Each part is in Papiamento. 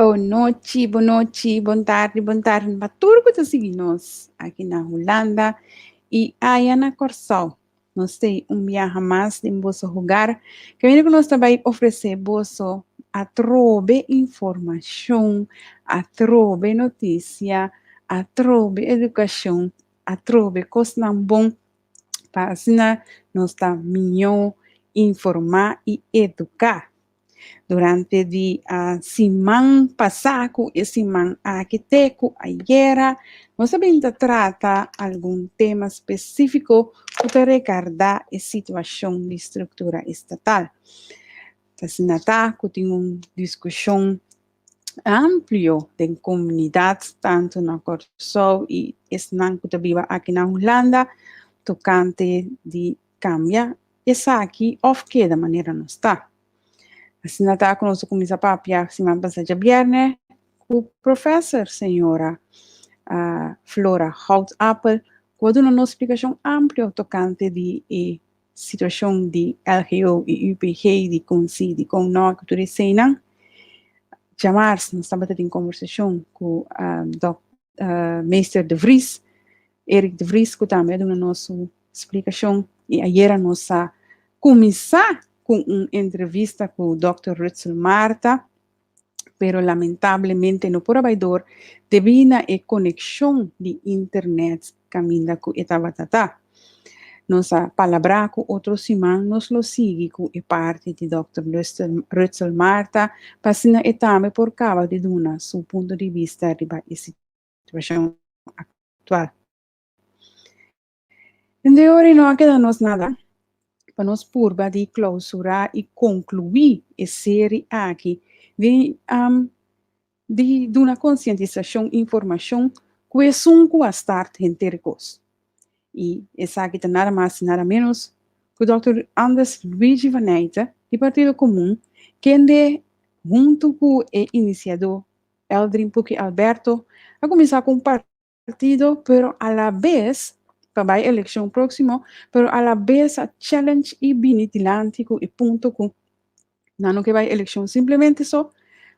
Bonochi, bonochi, bon tardi, bon tardi pa tur ku ta sigui nos aki na Hulanda i aya na Kòrsou. Nos tei un biaha mas den boso hogar, kaminda ku nos ta bai ofresé boso atrobe informashon, atrobe notisia, atrobe edukashon, atrobe kosnan bon pa asina nos ta mihó informá i eduká. Durante di siman pasá ku e siman aki te ku ayera nos a bin ta trata algun tema spesífiko ku ta rekardá e situashon di struktura estatal. Ta asina ta ku tin un diskushon amplio den komunidat tantu na Kòrsou i esnan ku ta biba aki na Hulanda tokante di kambia esaki òf keda manera nos ta. Asina ta ku nos a kuminsá papia siman pasá djabièrnè ku profèser señora Flora Houtappel ku a duna nos splikashon amplio tokante di e situashon di LGO i UPG, di kon si, di kon nò, ku tur eseinan. Djamars nos tabata tin kombersashon ku dòk meester De Vries, Erik De Vries ku tambe a duna nos su Splikashon, I ayera nos a kuminsá ku un entrevista ku dòkter Rutzel Martha, pero lamentablemente no por a bai dor debí na e konekshon di internet kaminda ku e tabata ta. Nos a palabrá ku otro siman nos lo sigui ku e parti di dòkter Rutzel Martha pa asina e tambe por kaba di duna su punto di bista riba e situashon aktual. Den ora no a keda nos nada pa nos purba di klausurá i konkluí e seri aki di di duna konsientisashon informashon ku esun ku a start henter e kos. I esaki ta nada mas i nada ménos ku dòkter Andres Luigi van Nijte di Partido Komun kende huntu ku e inisiadó Eldrin Puki Alberto a kuminsá ku un partido pero a la bes pa bai eleccion proximo pero a la bes a challenge y bini dilanti cu e punto cu nan no ke bai eleccion simplemente so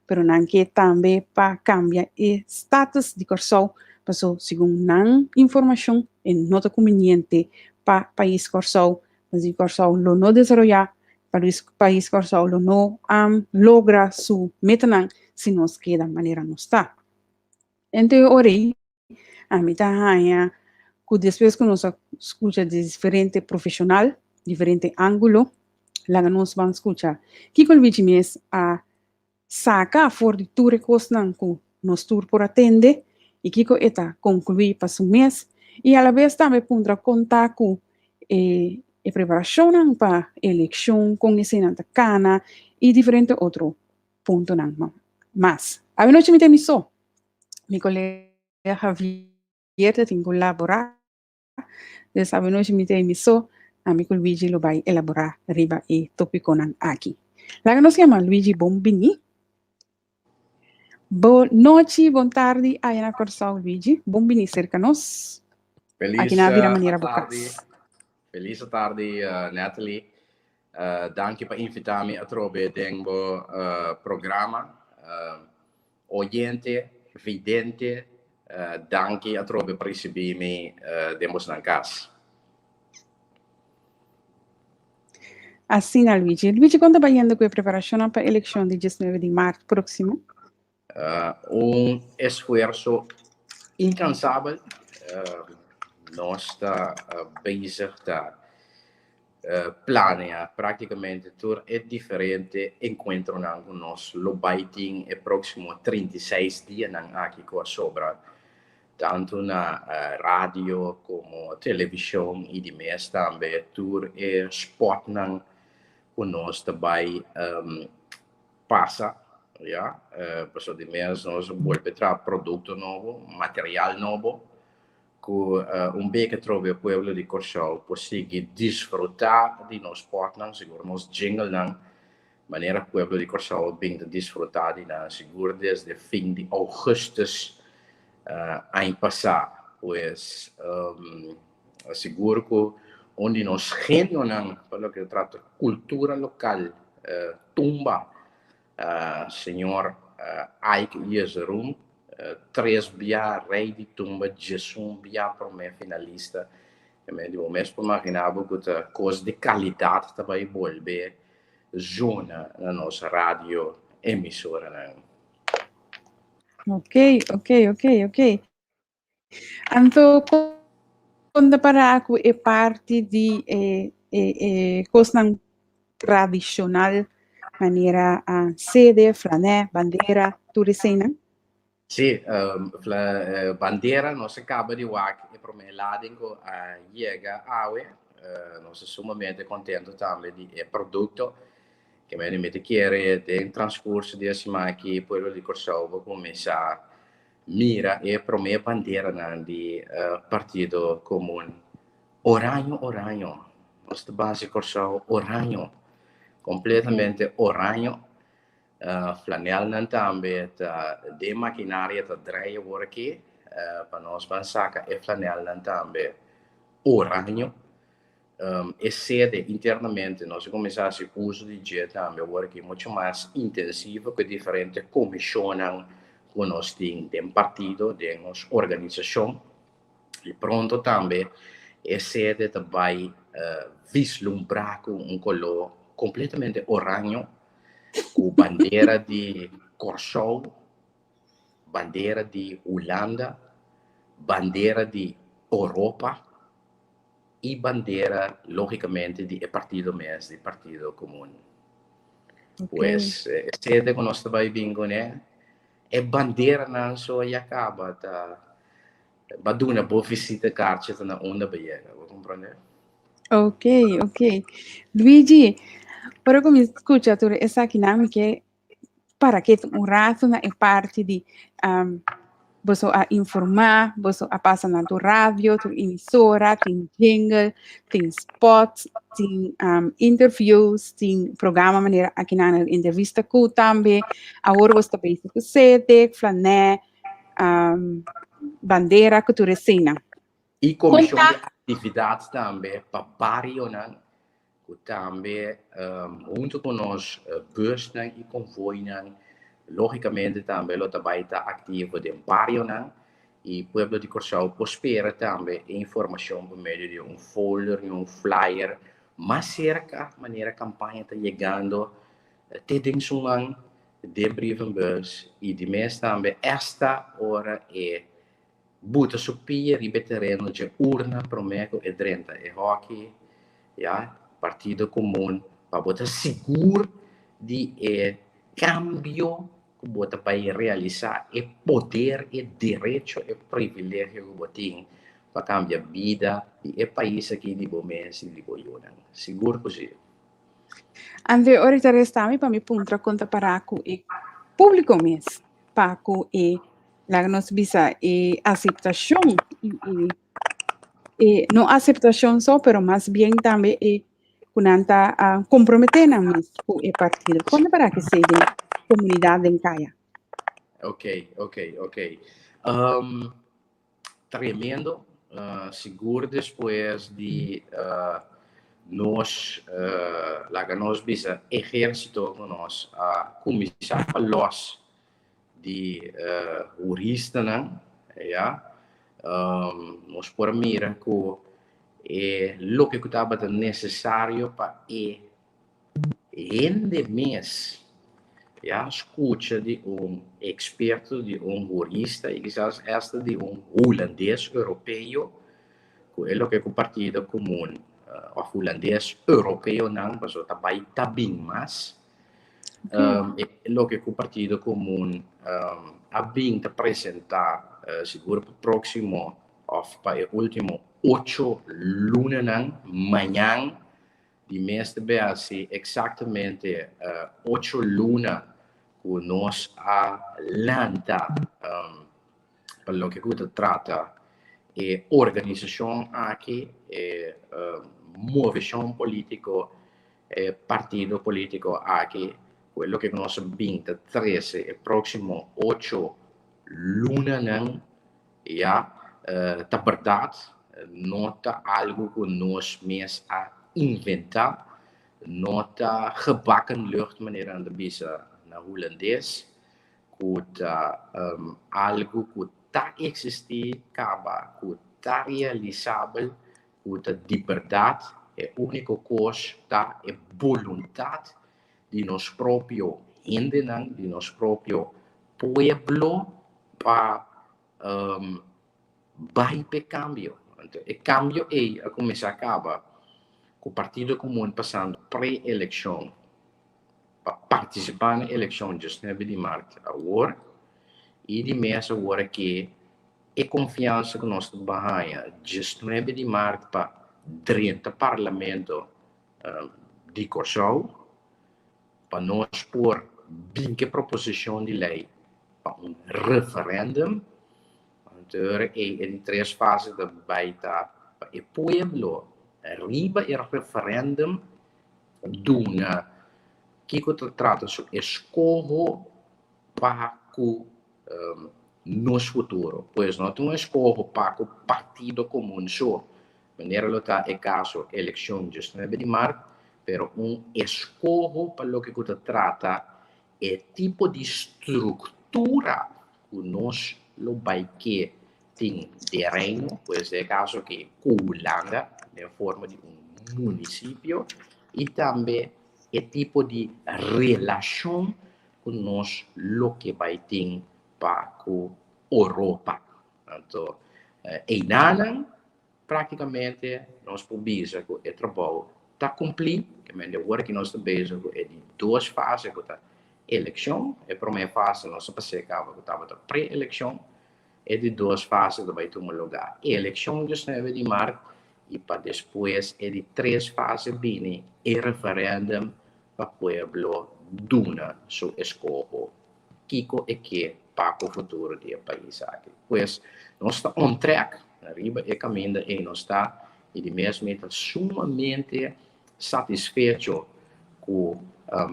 pero nan ke tambe pa cambia e status di Corsou paso segun nan informacion e no ta conveniente pa pais Corsou pasobra Corsou lo no desaroya pais Corsou lo no logra su metanan si nos keda manera nos ta. Ente ora ei, ami ta haña ku despues ku nos a skucha di diferente profeshonal, diferente ángulo, laga nos ban skucha kiko Luigi mes a saka for di tur e kosnan ku nos tur por a tende i kiko e ta konkluí pa su mes i alabes tambe puntra kon ta ku e e preparashonnan pa elekshon, kon eseinan ta kana i diferente otro puntonan mas. Awenochi mi ta mi so. Mi kolega Javier ta tin ku laborá. Dus awenochi mi ta mi so. Ami ku Luigi lo bai elaborá riba e tópikonan aki. Laga nos yama Luigi bon bini. Bon nochi, bon tardi aya na Kòrsou Luigi. Bon bini serka nos. Felis Aki na Bira Manera Bo tardi. Kas. Felis tardi Natalie. Danki pa invitá mi atrobe den bo programa. Oyente, vidente, danki atrobe pa risibí mi den bosnan kas. Asina Luigi. Luigi, kon ta bayendo ku e preparashonnan pa elekshon di diesnuebe di mart próksimo? Un esfuerso inkansabel. Nos ta bezig ta planea práktikamente tur e diferente enkuentronan ku nos lo bai tin e próksimo 36 dianan aki ku a sobra, tantu na radio komo televishon i di mes tambe tur e spòtnan ku nos ta bai pasa, ya, pasobra di mes nos a bolbe traha produkto nobo, material nobo, ku un beke atrobe e pueblo di Kòrsou por sigui disfrutá di nos spòtnan, sigur nos jinglenan, manera pueblo di Kòrsou a bin ta disfrutá di nan sigur desde fin di ougùstùs aña pasá. Pues sigur ku un di nos genionan pa loke ta trata kultura lokal, tumba, señor. Ike Jezeroen, tres bia rei di tumba, 11 bia promé finalista. I mi di bo mes por imaginá bo ku ta kos di kalidat ta bai bolbe zona na nos radio emisoranan. Ok. Anto kon ta para ku e parti di e e e kosnan tradishonal manera sede, flanè, bandera, tur eseinan? Sí, bandera nos a kaba di wak e promé lading ku a yega awe. Nos ta sumamente kontento tambe di e produkto. Ke mende mi ta kere den transkurso di e siman aki pueblo di Kòrsou bo kuminsá mira e promé banderanan di Partido Komun. Oraño, oraño. Nos ta base Kòrsou oraño. Kompletamente oraño. Flanelnan tambe ta den makinaria ta drei awor aki pa nos ban saka e flanelnan tambe oraño. E sede internamente nos a kuminsá hasi uso di dje tambe awor aki mucho mas intensivo ku e diferente komishonnan ku nos tin den partido, den nos organisashon. I pronto tambe e sede ta bai vislumbrá ku un koló kompletamente oraño ku bandera di Kòrsou, bandera di Hulanda, bandera di Oropa i bandera lógikamente di e partido mes, di Partido Komun. Pues e sede ku nos ta bai bin kuné, e banderanan so ya kaba ta ba duna bo visitekaartje ta na unda bo yega, bo komprondé? Ok. Luigi, ora ku mi skucha tur esakinan mi ke para ketu un rato na e parti di boso a informá, boso a pasa na tur radio, tur emisora, tin jingle, tin spot, tin interviews, tin programa manera akinan entrevista ku tambe. Awor boso ta bezig ku sede, flanè, bandera ku tur eseinan. I komishon di aktividat tambe pa barionan ku tambe huntu ku nos busnan i konvoinan lógikamente tambe lo ta bai ta aktivo den barionan i pueblo di Kòrsou por spera tambe e informashon por medio di un folder i un flyer mas serka manera kampaña ta yegando te den su man den brievenbus i di mes tambe esta ora e Buta su pia riba e tereno dje urna promé ku e drenta e hòki, ya, Partido Komun, pa bo ta sigur di e kambio ku bo ta bai realisá, e poder, e derecho, e privilegio ku bo tin pa kambia bida di e pais aki, di bo mes i di bo yunan. Sigur ku si. André, ora ta resta mi pa mi puntra kon ta pará ku e públiko mes pa ku e Laga nos bisa e aceptacion y e, e no aceptacion so, pero mas bien tambe e ku nan ta uh, compromete nan mes ku e partido. Kon para que se den comunidad den kaya? Ok. Tremendo. Sigur despues di nos, laga nos bisa, ehérsito ku nos a kuminsá pa lòs di huristanan, ya, nos por a mira ku e loke ku tabata nesesario pa e hende mes, ya, skucha di un eksperto, di un hurista i kisas hasta di un hulandes europeo ku e loke ku Partido Komun òf hulandes europeonan pasobra ta bai ta bin mas. E loke ku Partido Komun a bin ta presentá sigur pa próksimo òf pa e último ocho lunanan mañan di mes ta bin hasi eksaktamente ocho luna ku nos a lanta pa loke ku ta trata e organisashon aki, e moveshon polítiko, e partido polítiko aki ku e loke ku nos a bin ta trese e próksimo ocho lunanan ya ta bèrdat, no ta algu ku nos mes a inventá, no ta gebakken lucht manera nan ta bisa na hulandes. Ku ta algu ku ta eksistí kaba, ku ta realisabel, ku ta di bèrdat. E úniko kos ta e boluntat di nos propio hendenan, di nos propio pueblo pa bai p'e kambio. Anto e kambio ei a kuminsá kaba ku Partido Komun pasando pre-elekshon pa partisipá na elekshon diesnuebe di mart awor i di mes awor aki e konfiansa ku nos ta bahaña diesnuebe di mart pa drenta parlamento di Kòrsou pa nos por bin ku e proposishon di lei pa un referèndum. Anto e di tres fase ta bai ta pa e pueblo riba e referèndum duna kiko ta trata su eskoho pa ku nos futuro. Pues no ta un eskoho pa ku Partido Komun so, manera lo ta e kaso elekshon diesnuebe di mart, pero un eskoho pa loke ku ta trata e tipo di struktura ku nos lo bai ke tin den Reino, pues den e kaso aki ku Hulanda den forma di un munisipio i tambe e tipo di relashon ku nos lo ke bai tin pa ku Oropa. Anto einanan Práktikamente nos por bisa ku e trabou ta kumplí, ke men di awor ki nos ta bezig ku e di dos fase ku ta elekshon. E promé fase nos a pas'é kaba ku tabata pre-elekshon. E di dos fase ta bai tuma lugá elekshon diesnuebe di mart i pa despues e di tres fase bini e referèndum pa pueblo duna su eskoho kiko e ke pa ku futuro di e pais aki. Pues nos ta on track, riba e kaminda ei nos ta i di mes mi ta sumamente satisfecho ku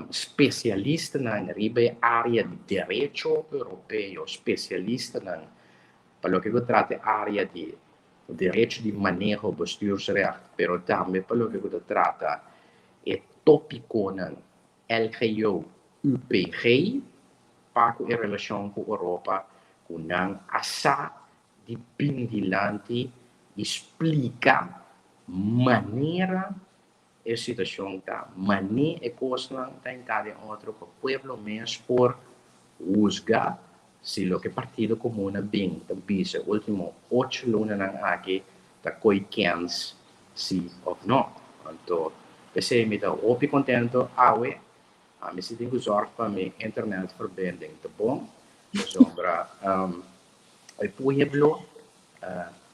spesialistanan riba e área di derecho europeo, spesialistanan pa loke ku trata e área di derecho di maneho, bestuursrecht, pero tambe pa loke ku ta trata e tópikonan LGO UPG pa ku e relashon ku Europa ku nan a sa di bin dilanti i splika manera e situashon ta, mané e kosnan ta hinká den otro pa pueblo mes por husga si loke Partido Komun a bin ta bisa e ultimo ocho lunanan aki ta koi kens si of no. Anto p'esei mi ta hopi contento awe. Ami si tin cu zorg pa mi internet verbinding ta bon, pasobra e pueblo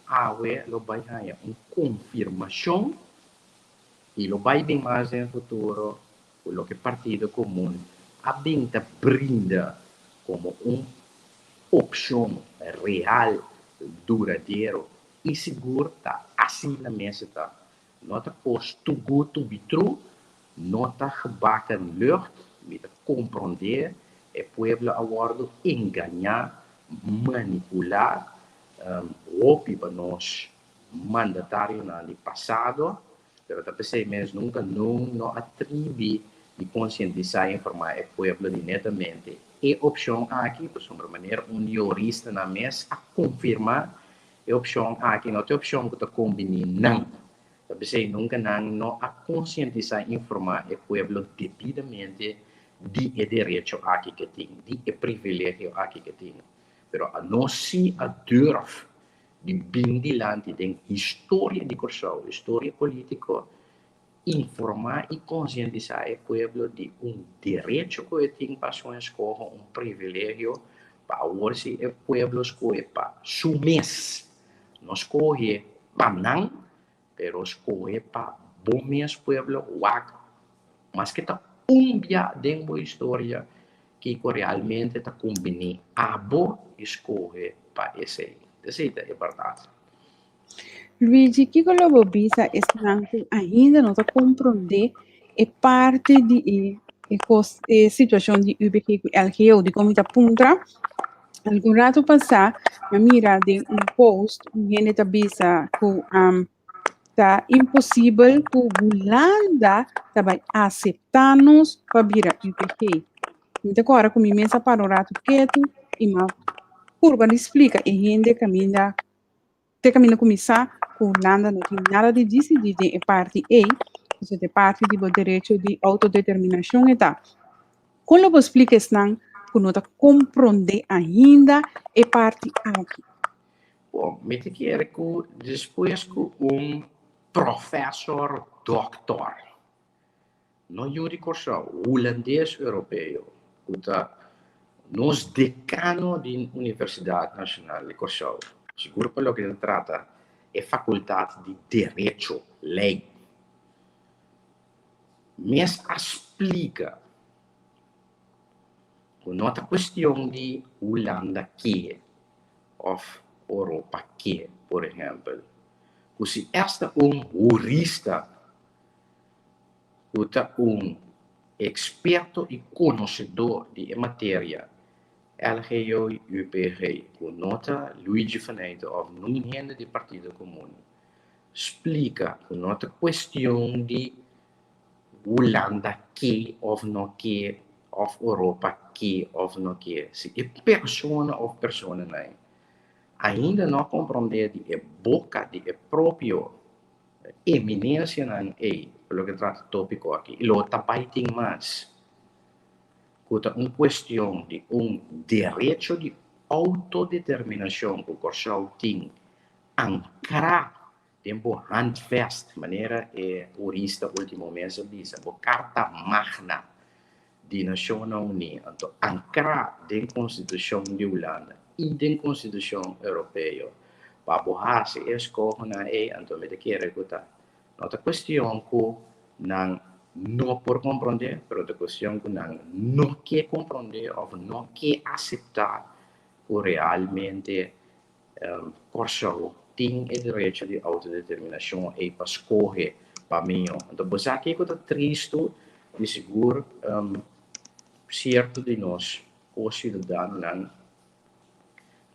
awe lo bay haña un confirmacion y lo bay bin mas den futuro cu loke Partido Comun a bin ta brinda como un opcion real, duradero I sigur ta asina mes e ta. No ta kos too good to be true, no ta gebakken lucht, mi ta komprondé e pueblo a wòrdu engañá, manipulá hopi pa nos mandatarionan di pasado, pero ta p'esei mes nunka nun no a tribi di konsientisá i informá e pueblo di netamente e opshon aki, pasobra manera un di yoristanan mes a konfirmá E opshon aki no ta e opshon ku ta kombiní nan. Ta p'esei nunka nan no a konsientisá i informá e pueblo debidamente di e derecho aki ke tin, di e privilegio aki ke tin. Pero anos sí a durf di bin dilanti den historia di Kòrsou, historia polítiko, Informá i konsientisá e pueblo di un derecho ku e tin pa su eskoho, un privilegio pa awor si e pueblo skohe pa su mes. No skohe pa nan, pero skohe pa bo mes pueblo wak maske ta un bia den bo historia kiko realmente ta kumbiní abo i skohe pa esei. Esei ta e bèrdat. Luigi, kiko lo bo bisa esnan ku ainda no ta komprondé e parti di e e kos e situashon di UPG ku LGO? Dikon mi ta puntra? Algun ratu pasá mi a mira den un post un hende ta bisa ku ta imposibel ku Hulanda ta bai aseptá nos pa bira UPG. Mi ta kòrda ku mi mes a para un ratu ketu i m'a purba di splika e hende kaminda te kaminda ku mi sa ku Hulanda no tin nada di disidí den e parti ei, pasobra e parti di bo derecho di outodeterminashon e ta. Kon lo bo splika esnan ku no ta komprondé ainda e parti aki? Bon, mi ta kere ku despues ku un profesor dòktor No yu di Kòrsou, hulandes europeo ku ta nos dekano di Universidat Nashonal di Kòrsou, sigur pa loke ta trata e fakultat di derecho, lei, mes a splika ku no ta kuestion di Hulanda ke òf Oropa ke, por ehèmpel, ku si esta un hurista ku ta un eksperto i konosedó di e materia LGOUPG, ku no ta Luigi Faneyte òf nun hende di Partido Komun, splika ku no ta kuestion di Hulanda ke òf no ke òf Oropa ke òf no ke. Si e persona òf personanan ainda no a komprondé di e boka di e propio Eminensianan ei pa loke trata tópiko aki i lo ta bai tin mas ku ta un kuestion di un derecho di outodeterminashon ku Kòrsou tin ankrá den bo handvest, manera e hurista último mes a bisa, bo Karta Magna di Nashonnan Uní, anto ankrá den Konstitushon di Hulanda i den Konstitushon Europeo pa bo hasi e eskohonan ei, anto mi ta kere ku ta no ta kuestion ku nan no por komprondé, pero ta kuestion ku nan no ke komprondé òf no ke aseptá ku realmente Kòrsou tin e derecho di outodeterminashon ei pa skohe pa mihó. Anto bo sa kiko ta tristu? Di sigur sierto di nos ko-siudadanonan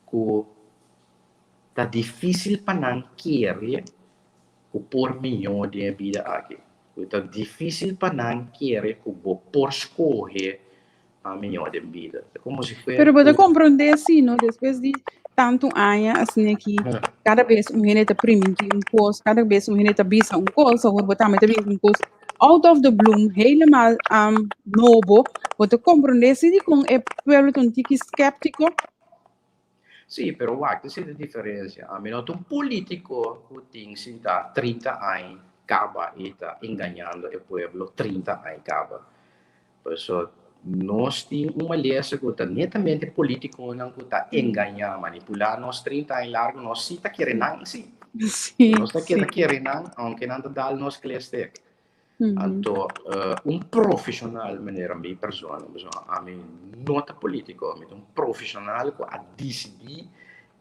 ku ta difísil pa nan kere ku por mihó den e bida aki. Ku ta difísil pa nan kere ku bo por skohe a mihó den bida. Ta como si fuera Pero bo ta cu comprende si, no? Despues di tantu aña asina aki, cada bes un hende ta primintí un cos, cada bes un hende ta bisa un cos, awor bo tambe ta bin un cos out of the bloom, helemaal um, nobo. Bo ta comprende si dikon e pueblo ta un tiki skeptico? Sí, pero wak, ta e diferencia. Ami no ta un politico cu tin sinta 30 aña caba y ta engañando e pueblo 30 aña caba. Paso nos tin un malesa ku ta netamente politikonan ku ta engañá, manipulá nos 30 aña largu, nos sí ta kere nan sí. Nos ta keda kere nan, aunke nan ta dal nos klestek. Anto un profesional manera mi persona, pasobra ami no ta politiko, mi ta un profesional ku a disidí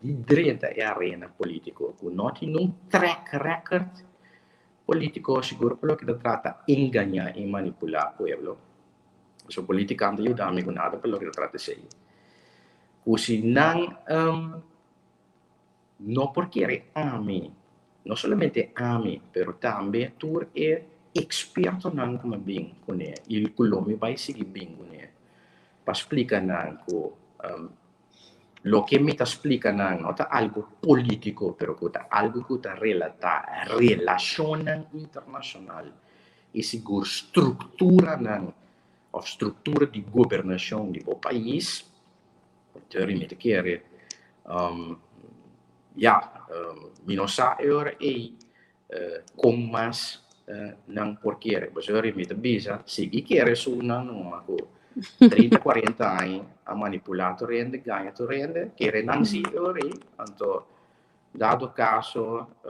di drenta e arena politiko, ku no tin un track record Politico sigur pa loke ta trata engaña y manipula pueblo. So politica no ta yuda mi cu nada pa loke ta trata esey. Cu si nan no por kere ami, no solamente ami, pero tambe tur e expertonan cu mi a bin cune y cu lo mi bay sigui bin cune pa splica nan cu Loke mi ta splika nan no ta algu polítiko, pero ku ta algu ku ta relatá relashonnan internashonal i sigur strukturanan òf struktura di gobernashon di bo pais. Entonces mi ta kere, ya, mi no sa e ora ei Kon mas nan por kere? Pasobra mi ta bisa, sigui kere esunnan numa ku 30, 40 aña a manipulá tur hende, gaña tur hende, kere nan si e ora ei. Anto dado kaso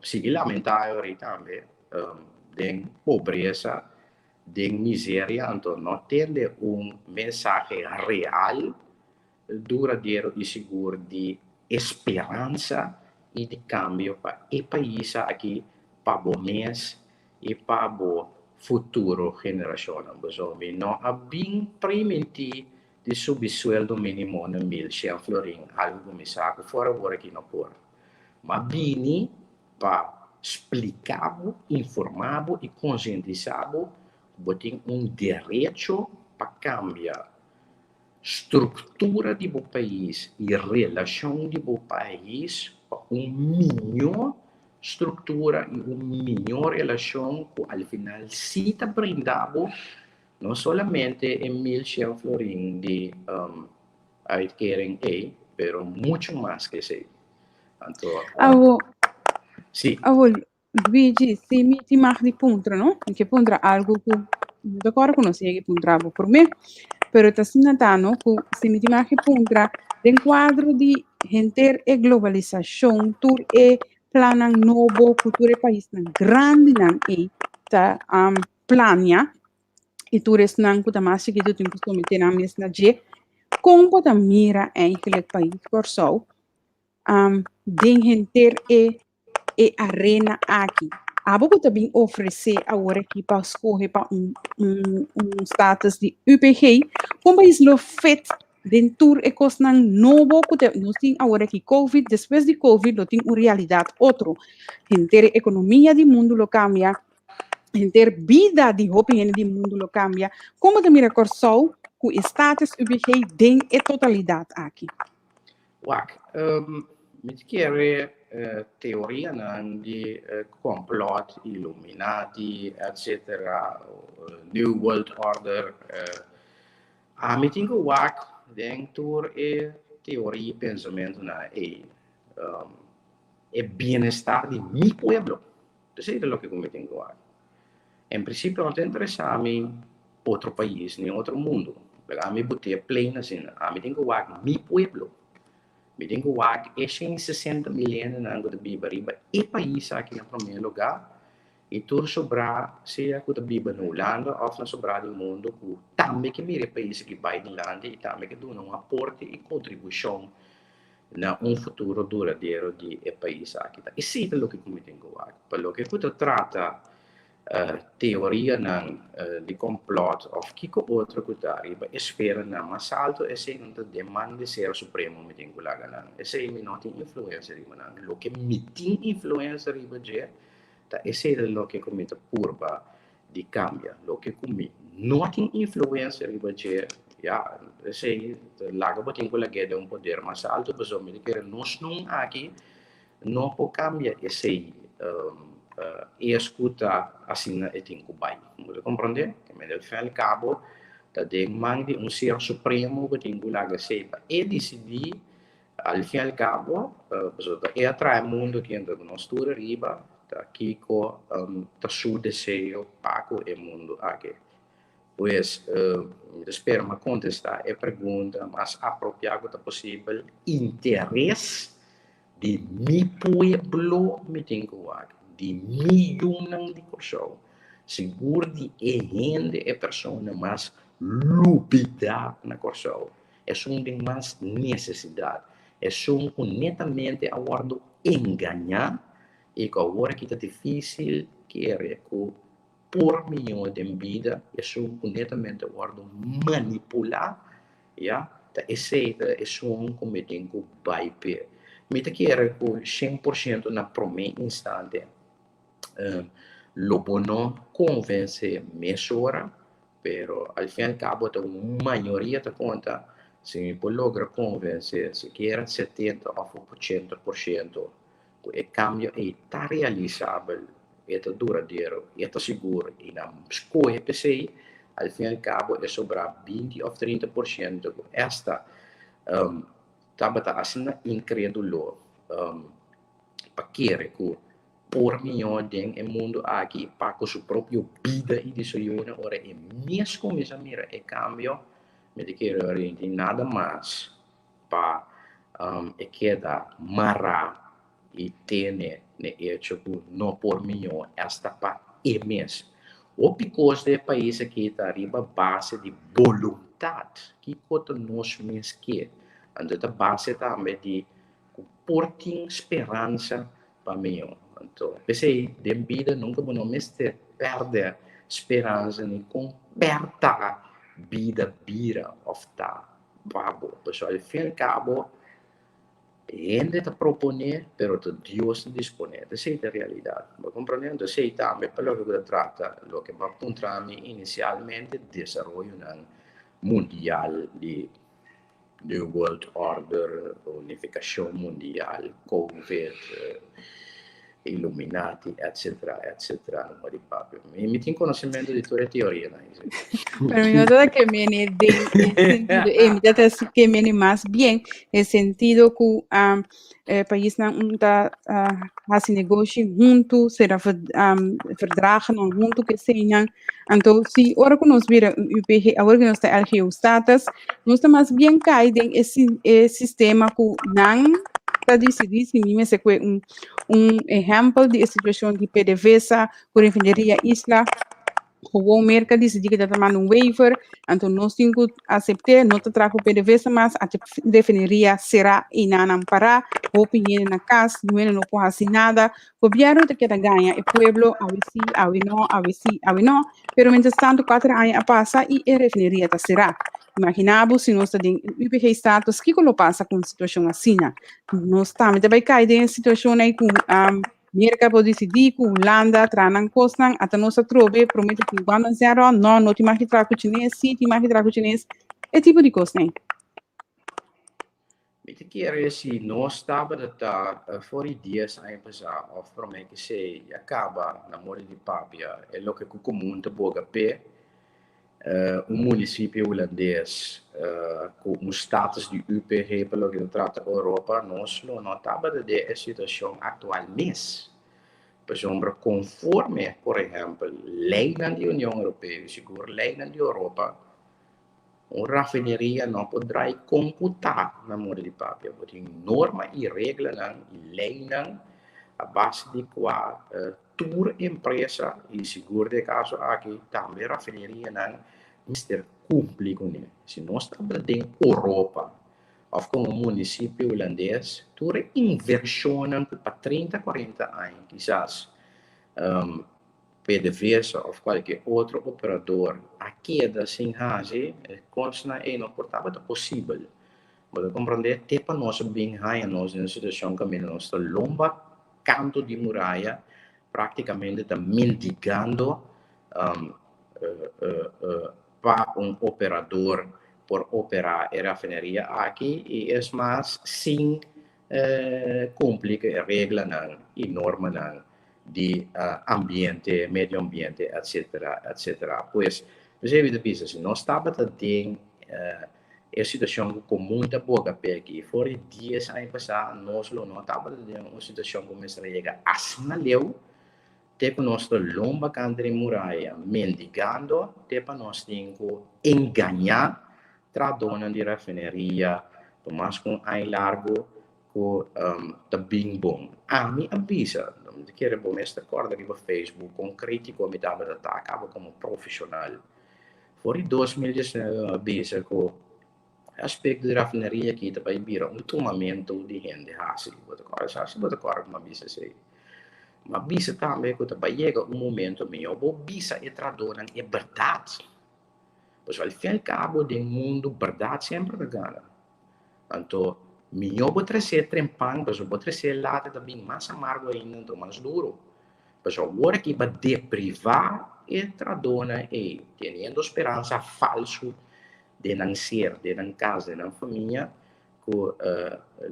sigui lamentá e ora ei tambe den pobresa, den miseria, anto no tende un mensahe real duradero i sigur di esperansa i di kambio pa e pais aki, pa bo mes i pa bo futuro generashonnan. Pasobra mi no a bin primintí di subi sueldo mínimo na 1100 florin, algu ku mi sa ku for awor aki no por. M'a bini pa splika bo, informá bo i konsientisá bo ku bo tin un derecho pa kambia. struktura di bo pais i relashon di bo pais pa un mihó struktura i un mihó relashon ku al final sí ta brinda bo no solamente e 1100 florin di uitkering ei, pero muchu mas ku esei. Anto, Awo, sí. Awo, Luigi, si mi tin mag di puntra, no? Mi ke puntra algu ku no ta kòrda ku nos yega di puntra bo promé, pero ta asina ta, no, ku si mi tin mag di puntra den kuadro di henter e globalisashon, tur e plannan nobo ku tur e paisnan grandinan ei ta plania i tur esnan ku ta mas chikitu tin ku someté nan mes na dje, kon bo ta mira eigenlijk pais Kòrsou den henter e e arena aki. Abo ku ta bin ofresé awor aki pa skohe pa un un un status di UPG, kon pais lo fit den tur e kosnan nobo ku te nos tin awor aki Covid, despues di Covid lo tin un realidat otro. Henter e ekonomia di mundu lo kambia, henter bida di hopi hende di mundu lo kambia. Kon bo ta mira Kòrsou ku e status UPG den e totalidat aki? Wak, mi ta kere teorianan di complot, Illuminati, etcetera, New World Order. Ami tin ku wak den tur e teoria i pensamentunan ei e bienestar di mi pueblo. Esei ta loke ku mi tin ku wak. En prinsipio no ta interesá mi otro pais ni otro mundu. Pero ami bot'é plain asina. Ami tin ku wak mi pueblo. Mi tin ku wak e 160 mil hendenan ku ta biba riba e pais aki na promé lugá i tur sobrá sea ku ta biba na Hulanda òf na sobrá di mundu ku tambe ke mira e pais aki bai dilanti i tambe ke duna un aporte i kontribushon na un futuro duradero di e pais aki. Ta esei ta loke ku mi tin ku wak. Pa loke ku ta trata teorianan di complot of kiko otro ku ta riba esferanan mas alto, esei no ta den man di Ser Supremo mi tin ku laga nan. Esei mi no tin influensia riba nan. Loke mi tin influensia riba dje ta esei ta loke ku mi ta purba di kambia. Loke ku mi no tin influensia riba dje, ya, esei ta laga bo tin ku lag'é den un poder mas alto, pasobra mi ta kere nos nun aki no por kambia esei es ku ta asina e tin ku bai. Bo ta komprondé? Ke men al fin al kabo ta den man di un ser supremo ku tin ku laga esei pa e disidí al fin al kabo, pasobra ta e a traha e mundu aki anto ku nos tur ariba ta kiko ta su deseo pa ku e mundu aki. Pues mi ta spera mi a kontestá e pregunta mas apropiá ku ta posibel. Interes di mi pueblo mi tin ku wak, di mi yunan di Kòrsou, sigur di e hende, e persona mas lubidá na Kòrsou, esun den mas nesesidat, esun ku netamente a wòrdu engañá i ku awor aki ta difísil kere ku por mihó den bida, esun ku netamente a wòrdu manipulá. Ya, ta esei ta esun ku mi tin ku bai p'e. Mi ta kere ku 100% na promé instante lo bo no konvensé mesora, pero al fin al kabo ta un mayoria ta konta, si mi por logra konvensé sikiera 70 òf 80% ku e kambio ei ta realisabel, e ta duradero, e ta sigur i nan skohe p'esei, al fin al kabo e sobrá 20 òf 30% ku esta tabata asina inkredulo pa kere ku por mihó den e mundu aki pa ku su propio bida i di su yunan ora e mes kuminsá mira e kambio, mi ta kere ora e tin nada mas pa e keda mará i tene n'e echo ku no por mihó esta pa e mes. Hopi kos den e pais aki ta riba base di boluntat, kiko ta nos mes ke. Anto ta base tambe di ku por tin speransa pa mihó. Anto p'esei den bida nunka bo no mester pèrdè speransa ni kon pèrta bida bira òf ta pa bo. Pasobra al fin al kabo hende ta proponé, pero ta Dios ta disponé. Ta esei ta realidat. Bo a komprondé? Anto esei tambe pa loke ku ta trata loke bo a puntra mi inisialmente, desaroyonan mundial di. New World Order, unifikashon mundial, Covid, Illuminati, etc. Etc. No por di papia. Mi tin konosementu di tur e teorianan. Pero mi no ta ke mene den e sentido, mi ta ke mene mas bien e sentido ku paisnan un ta hasi negoshi huntu, sera verdragennan huntu ku eseinan. Anto si ora ku nos bira un UPG, awor ku nos ta LGO status, nos ta mas bien kai den e e sistema ku nan ta disidí si mi mester kue un ehèmpel di e situashon di PDVSA ku refineria Isla. Gewoon Merca disidí ku ta ta manda un waiver, anto nos tin ku asept'é, no ta traha ku PDVSA mas, ati refineria será i nan nan pará, hopi hende na kas, niun hende no por hasi nada. Gobièrnu ta keda gaña e pueblo, awe sí, awe no, awe sí, awe no, pero mientras tanto kuater aña a pasa i e refineria ta será. Imaginá bo si nos ta den un UPG status, kiko lo pasa ku un situashon asina? Nos tambe ta bai kai den e situashon ei ku Merka por disidí ku Hulanda traha nan kosnan, ata nos atrobe promé ta tin guandan sin arò, no, no tin mag di traha ku chines, sí tin mag di traha ku chines, e tipo di kosnan ei. Mi ta kere si nos tabata ta for di dies aña pasá òf promé ke esei ya kaba na moda di papia e loke ku komun ta boga p'e, un munisipio hulandes ku un status di UPG pa loke ta trata Europa, nos lo no tabata den e situashon aktual mes. Pasobra konforme, por ehèmpel, leinan di Union Europeo i sigur leinan di Europa, un rafineria no por drai kon ku ta na moda di papia. Bo tin norma i reglanan i leinan a base di kua Tur empresa, i sigur den e kaso aki tambe rafinerianan, mester kumpli kuné. Si nos ta abla den Oropa òf komo munisipio hulandes, tur e invershonnan ku pa 30, 40 aña kisas PDVSA òf kualke otro operador a keda sin hasi, e kosnan ei no por tabata posibel. Bo ta komprondé? Te pa nos a bin haña nos den un situashon kaminda nos ta lomba kanto di muraya práktikamente ta mendigando pa un operador por operá e rafineria aki i es mas sin kumpli ku e reglanan i normanan di ambiente, medio ambiente, etcetera, etcetera. Pues, p'esei mi ta bisa si nos tabata den E situashon ku komun ta boga p'e aki. For di dies aña pasá nos lo no tabata den un situashon ku mester a yega asina leu te ku nos ta lomba kanta di muraya mendigando te pa nos tin ku engañá trahadónan di rafineria pa mas ku un aña largu ku ta bin bon. Ami a bisa, mi ta kere bo mester kòrda riba Facebook kon krítiko mi tabata ta kaba komo profeshonal. For di 2019 a bisa ku e aspekto di rafineria aki ta bai bira un tumamentu di hende hasi. Bo ta kòrda sa? Si bo ta kòrda ku mi a bisa esei. Mi a bisa tambe ku ta bai yega un momento mihó bo bisa e trahadónan e bèrdat. Pasobra al fin al kabo den mundu bèrdat semper ta gana. Anto mihó bo tres'é trempan pasobra bo tres'é lata ta bin mas amargo ainda anto mas duru. Pasobra awor aki bo a deprivá e trahadónan ei, teniendo speransa falsu den nan ser, den nan kas, den nan famia, ku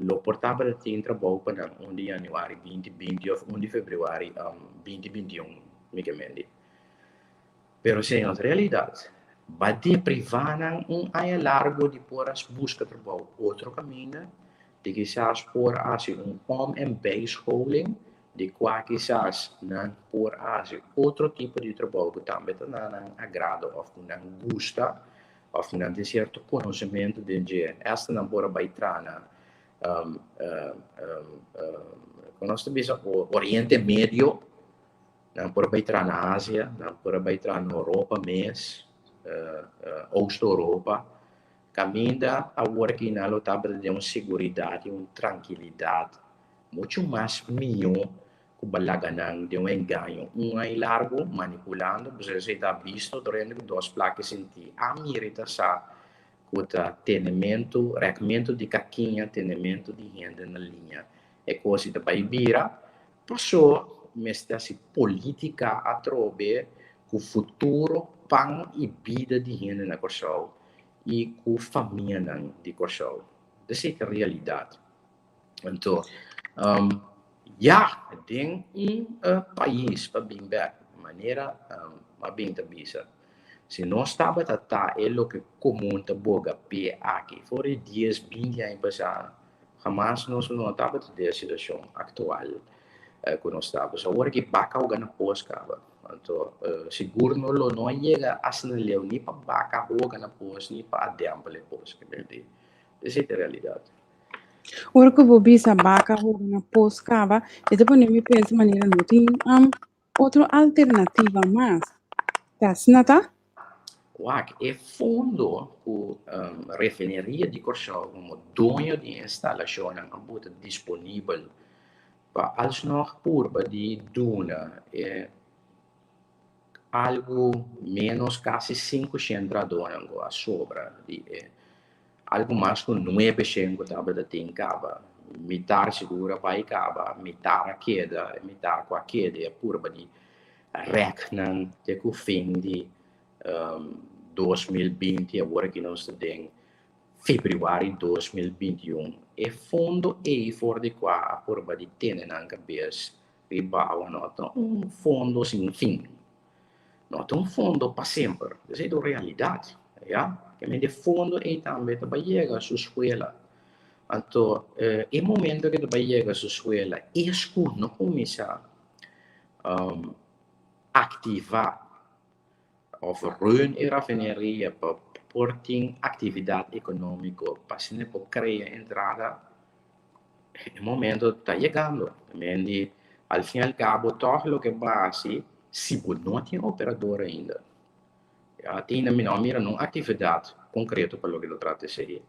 lo por tabata tin trabou pa nan un di yanüari 2020 òf un di febrüari 2021, mi ke mende. Pero esei no ta realidat. Bo a deprivá nan un aña largu di por a buska trabou otro kaminda, di kisas por a hasi un om en bijscholing, di kua kisas nan por hasi otro tipo di trabou ku tambe ta na nan agrado òf ku nan gusta òf nan tin sierto konosementu den dje. Esta nan por a bai traha na kon nos ta bisa Oriente Medio, nan por a bai traha na Asia, nan por a bai traha na Europa mes, Oost Europa. Kaminda awor aki nan lo tabata den un seguridat i un trankilidat muchu mas mihó ku bo laga nan den un engaño un aña largu manipulando, pasobra esei ta bisto durante ku dos plaka sinti. A mira i ta sa ku ta tenementu, rèkmentu di kakiña, tenementu di hende na liña. E kos i ta bai bira, paso mester hasi polítika atrobe ku futuro, pan i bida di hende na Kòrsou. i ku famianan di Kòrsou. Esei ta realidat. Anto, ya, den un pais pa bin bèk, manera a bin ta bisa, si nos tabata ta e loke komun ta boga p'e aki for di dies, binti aña pasá, hamas nos lo no tabata den e situashon aktual ku nos ta. Pasobra awor aki baka hoga na pos kaba. Anto, sigur no lo no a yega asina leu ni pa baka hoga na pos ni pa a dèmpel e pos. Esei ta e realidat. Ora ku bo bisa baka hoga na pos kaba, e ta pone mi pensa manera no tin otro alternativa mas. Ta asina ta? Wak, e fondo ku Refineria di Kòrsou komo doño di e instalashonnan a buta disponibel pa alsnog purba di duna e algu ménos kasi 500 trahadónan ku a sobra di e Algu mas ku nuebe shen ku tabata tin kaba. Mitar sigur a bai kaba, mitar a keda, e mitar ku a keda e a purba di rèk nan te ku fin di 2020, awor aki nos ta den febrüari 2021. E fondo ei for di kua a purba di tene nan kabes riba awa no ta un fondo sin fin. No ta un fondo pa semper, esei ta un realidat, ya. Kende e fondo ei tambe ta bai yega su skuela. Anto e momento ku e ta bai yega su skuela, es ku no kuminsá aktivá òf run e rafineria pa por tin aktividat ekonómiko pa asina por krea entrada, e momento ta yegando. Di al fin al kabo tòg loke bo a hasi si bo no tin operador ainda. Ya te ainda mi no a mira nun aktividat konkreto pa loke ta trata esei.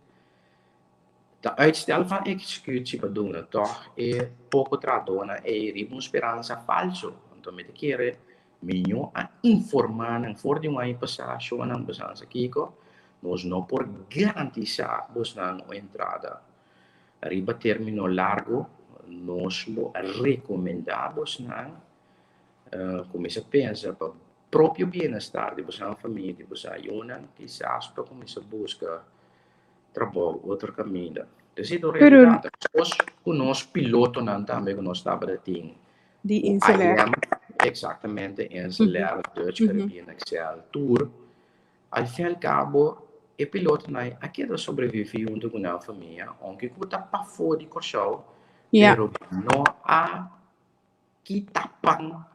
Ta uitstel van executie pa duna tòg e poko trahadónan ei riba un speransa falso. Anto mi ta kere mihó a informá nan for di un aña pasá, shownan bosansa kiko, nos no por garantisá bosnan un entrada Riba término largu nos lo rekomendá bosnan kuminsá pensa pa propio bienestar di bosan famia, di bosan yunan, kisas pa kuminsá buska trabou otro kaminda. Esei ta un realidat. Meskos ku nos pilotonan tambe ku nos tabata tin. Di Inselair. Eksaktamente, Inselair, Dutch Caribbean, Excel, tur. Al fin al kabo, e pilotonan a keda sobreviví huntu ku nan famia, ounke ku ta pafó di Kòrsou, pero no a kita pan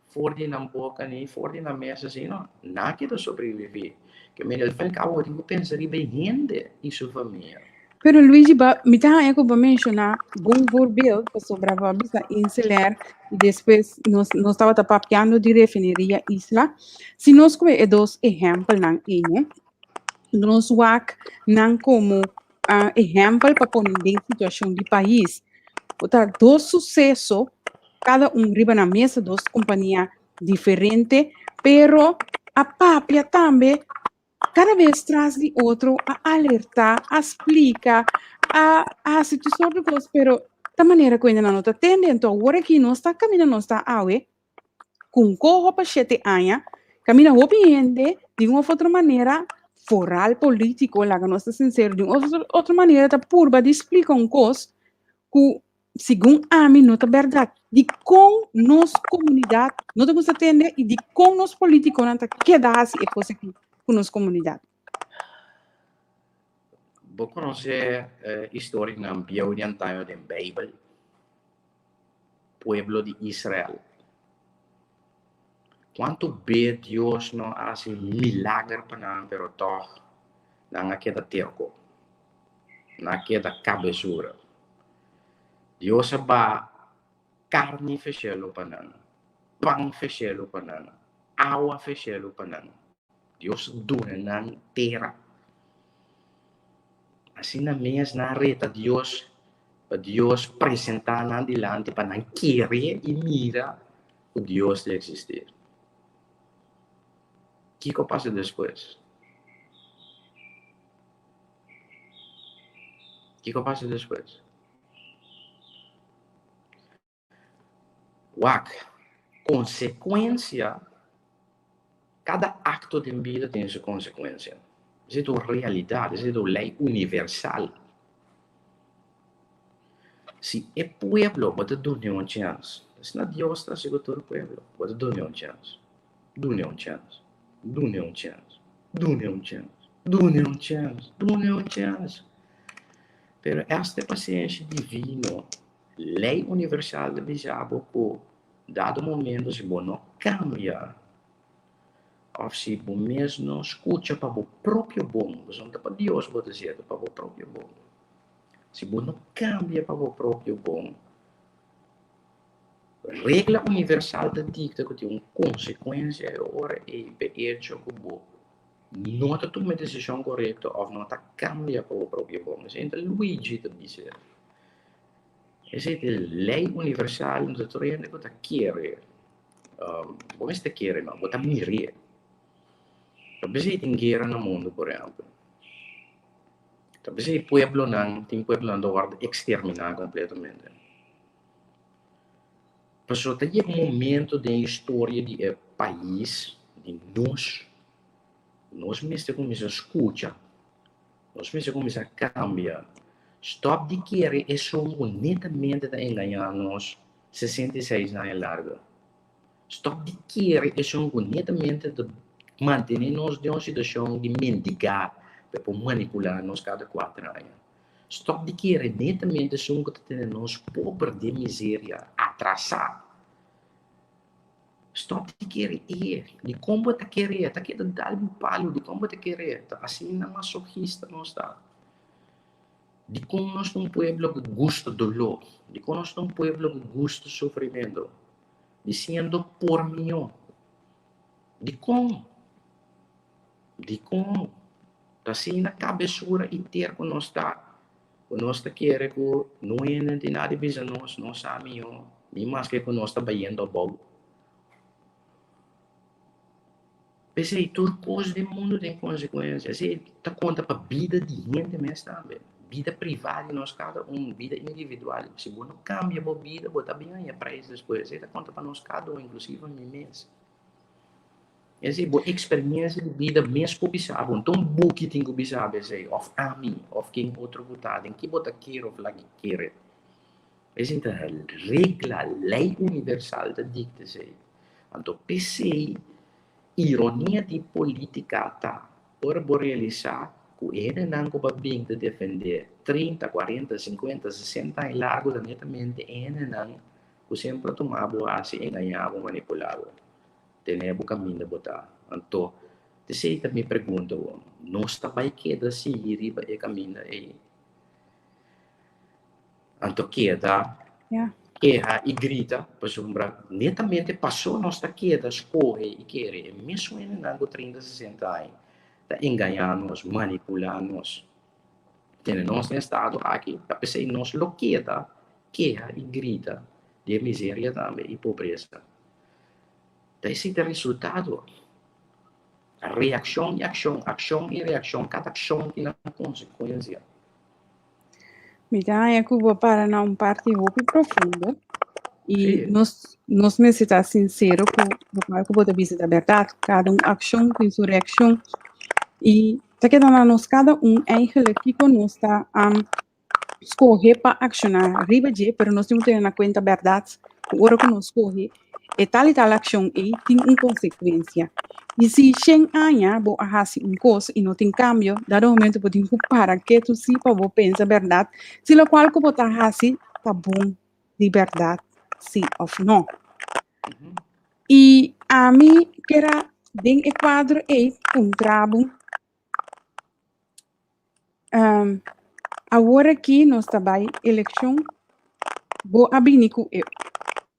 for di nan boka ni for di nan mesa, sino nan a keda sobreviví. Ke mira, al fin al kabo bo tin ku pensa riba e hende i su famia. Pero Luigi, ba, mi ta haña ku bo menshoná bon voorbeeld pasobra bo a bisa Inselair i despues nos, nos tabata papiando di refineria Isla. Si nos kohe e dos ehèmpelnan ei, no, nos wak nan komo uh, ehèmpel pa pone den situashon di pais. Bo ta dos suseso, kada un riba nan mesa, dos kompania diferente, pero a papia tambe Kada bes tras di otro a alertá, a splika, a hasi tur sort di kos, pero ta manera ku hendenan no ta tende. Anto awor aki nos ta kaminda nos ta awe, ku un koho pa shete aña, kaminda hopi hende di un of otro manera, foral polítiko, laga nos ta sinsero, di un of otro manera ta purba di splika un kos ku Segun ami no ta bèrdat. Dikon nos komunidat no ta gusta tende i dikon nos politikonan ta keda hasi e kos aki ku nos komunidat? Bo konosé e historianan bieu di antaño den Beibel? Pueblo di Israel. Kuantu be Dios no a hasi milager pa nan, pero tòg nan a keda terko. Nan a keda kabesura. Dios a baha karni fe shelu pa nan, pan fe shelu pa nan, awa fe shelu pa nan. Dios a duna nan tera. Asina mes nan a reta Dios pa Dios presentá nan dilanti pa nan kere i mira ku Dios ta eksistí. Kiko a pasa despues? Kiko pasa despues? Wak, konsekuensia, kada akto den bida tin su konsekuensia. Esei ta un realidat, esei ta un lei universal. Si e pueblo bo ta dun'e un chèns, asina Dios ta hasi ku tur pueblo, bo ta dun'e un chèns, dun'e un chèns, dun'e un chèns, dun'e un chèns, dun'e un chèns, dun'e un chèns. Pero esta e pasenshi divino, lei universal ta bisa bo ku dado momento si bo no kambia, Of si bo mes no scucha pa bo propio bon, pasobra no ta pa Dios bo ta hacié, ta pa bo propio bon. Si bo no cambia pa bo propio bon, regla universal ta dicta cu tin un consecuencia e ora ey p'e hecho cu bo no ta tuma e decision corecto of no ta cambia pa bo propio bon. Esey ta Luigi ta bisa. Esey ta e ley universal, no ta tur hende cu ta kere. Bo mester kere no, bo ta mir'é. Ta p'esei tin guera na mundu, por ehèmpel. Ta p'esei pueblonan, tin pueblonan ta wòrdu eksterminá kompletamente. Pasobra ta yega un momento den historia di e pais, di nos, nos mester kuminsá skucha, nos mester kuminsá kambia. Stòp di kere esun ku netamente ta engañá nos 66 aña largo. Stop di kere esun ku netamente ta mantene nos den un situacion di mendiga pa e por manipula nos kada kuater aña. Stop di kere netamente esun ku ta tene nos pober den miseria, atrasa. Stop di kere e. Dikon bo ta kere e? Ta keda dal bo palu, dikon bo ta kere e? Ta asina masochista nos ta. Dikon nos ta un pueblo ku gusta doló? Dikon nos ta un pueblo ku gusta sufrimentu? Disiendo por mihó. Dikon? Dikon? Ta asina kabesura i terko nos ta, ku nos ta kere ku no hende tin nada di bisa nos, nos sa mihó, ni maske ku nos ta bayendo abou. P'esei tur kos den mundu tin konsekuensia. Esei ta konta pa bida di hende mes tambe, bida privá di nos kada un, bida individual. Si bo no kambia bo bida, bo ta bin haña preis despues. Esei ta konta pa nos kada un, inklusive mi mes. Esei bo eksperiencia di bida mes por bisa bo. Nton buki tin ku bisa bo esei, òf ami, òf ken otro ku ta, den ki bo ta kere òf laga kere. Esei ta regla, lei universal ta dikta esei. Anto p'esei ironia di politica ta ora bo realisa cu e hendenan cu bo a bin ta defende 30, 40, 50, 60 aña largo ta netamente e hendenan cu semper a tuma bo haci, engaña bo, manipula bo, tene bo caminda bo ta. Anto p'esei ta mi pregunta bo, nos ta bay keda sigui riba e caminda ey? Anto keda keha i grita pasobra netamente paso nos ta keda skohe i kere e mesun hendenan ku 30, 60 aña ta engañá nos, manipulá nos. Tene nos den estado aki, ta p'esei nos lo keda keha i grita di e miseria tambe i pobresa. Ta esei ta resultado. Reakshon i akshon, akshon i reakshon, kada akshon tin nan konsekuensia. Mi ta haña ku bo para na un parti hopi profundo i nos nos mester ta sinsero ku lokual ku bo ta bisa ta bèrdat. Kada un akshon tin su reakshon i ta keda na nos kada un eigenlijk kiko nos ta skohe pa akshoná riba dje, pero nos tin ku tene na kuenta bèrdat ku ora ku nos skohe e tal i tal akshon ei tin un konsekuensia. I si shen aña bo a hasi un kos i no tin kambio, dado momento bo tin ku para ketu si pa bo pensa bèrdat si lokual ku bo ta hasi ta bon di bèrdat si òf no. I ami kier a den e kuadro ei puntra bo, awor aki nos ta bai elekshon, bo a bini ku e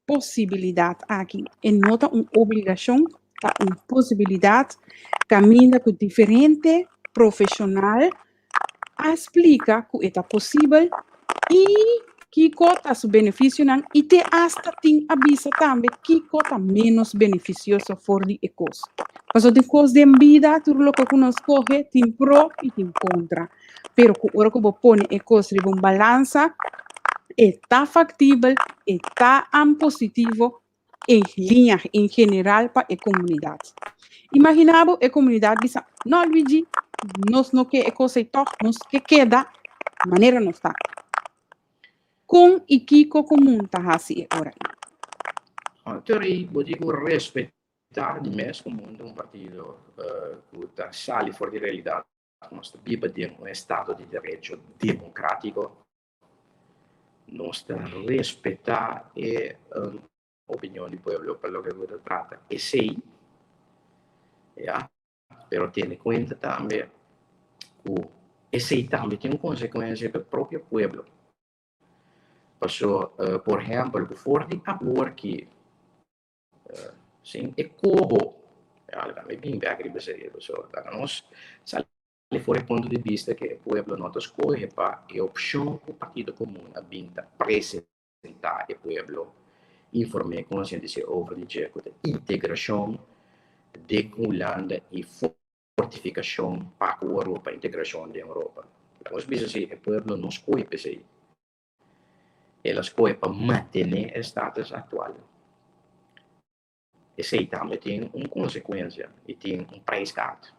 posibilidat aki. E no ta un obligashon, ta un posibilidat kaminda ku diferente profeshonal a splika ku e ta posibel i kiko ta su benefisionan i te asta tin a bisa tambe kiko ta ménos benefisioso for di e kos. Pasobra tin kos den bida tur loke ku nos kohe tin pro i tin kontra. Pero ku ora ku bo pone e kos riba un balansa, e ta faktibel, e ta am positivo en liña en general pa e komunidat. Imaginá bo e komunidat bisa, No Luigi, Nos no ke e kos ei tòg, nos ke keda manera nos ta. Kon i kiko komun ta hasi e ora ei? Anto bo tin ku respetá di mes komun ta un partido ku ta sali for di realidat ku nos ta biba den un estado di derecho demokrátiko. Nos ta respetá e opinion di pueblo pa loke ku ta trata esei, ya. Pero tene kuenta tambe ku esei tambe tin un konsekuensia pa e propio pueblo. Paso, por ehèmpel, ku for di awor ki sin e koho, ya, laga mi bin bèk riba esei, pasobra laga nos sali for e punto di bista ku e pueblo no ta skohe pa e opshon ku Partido Komun a bin ta presentá e pueblo, inform'é, konsientis'é over di dje ku ta integrashon den Hulanda i fortifikashon pa ku Europa, integrashon den Europa. Laga nos bisa si e pueblo no skohe p'esei. El a skohe pa mantené e status aktual. Esei tambe tin un konsekuensia i tin un prijskaart.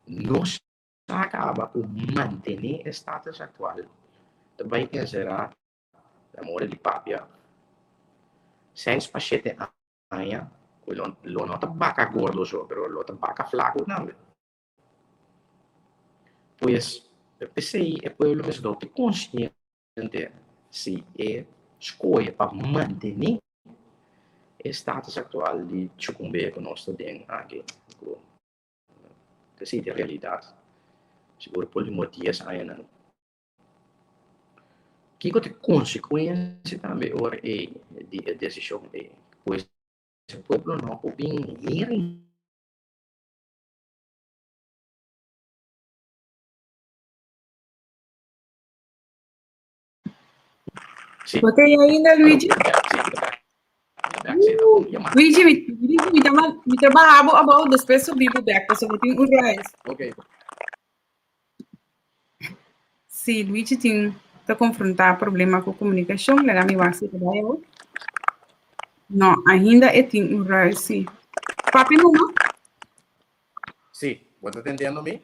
Nos a kaba ku mantené e status aktual ta bai enserá, na moda di papia, seis pa shete aña ku lo no ta baka gordo so, pero lo ta baka flaku tambe. Pues, p'esei e pueblo mester ta hopi konsiente si e skohe pa mantené e status aktual di chukumbe ku nos ta den aki, ku ta sinti realidat sigur por último dies añanan. Kiko ta e konsekuensia tambe ora ei di e desishon ei? Pues e pueblo no por bin hering. Sí. Bo ta ainda, Luigi? Sí, Luigi, mi, Luigi, mi ta, mi ta baha bo abou, despues subi bo bek, pasobra bo tin un reis. Ok. Sí, Luigi tin ta konfrontá problema ku komunikashon, laga mi wak si ta bai awor. No, ainda e tin un ruis, sí. Papia numa? Sí, bo ta tendiendo mi?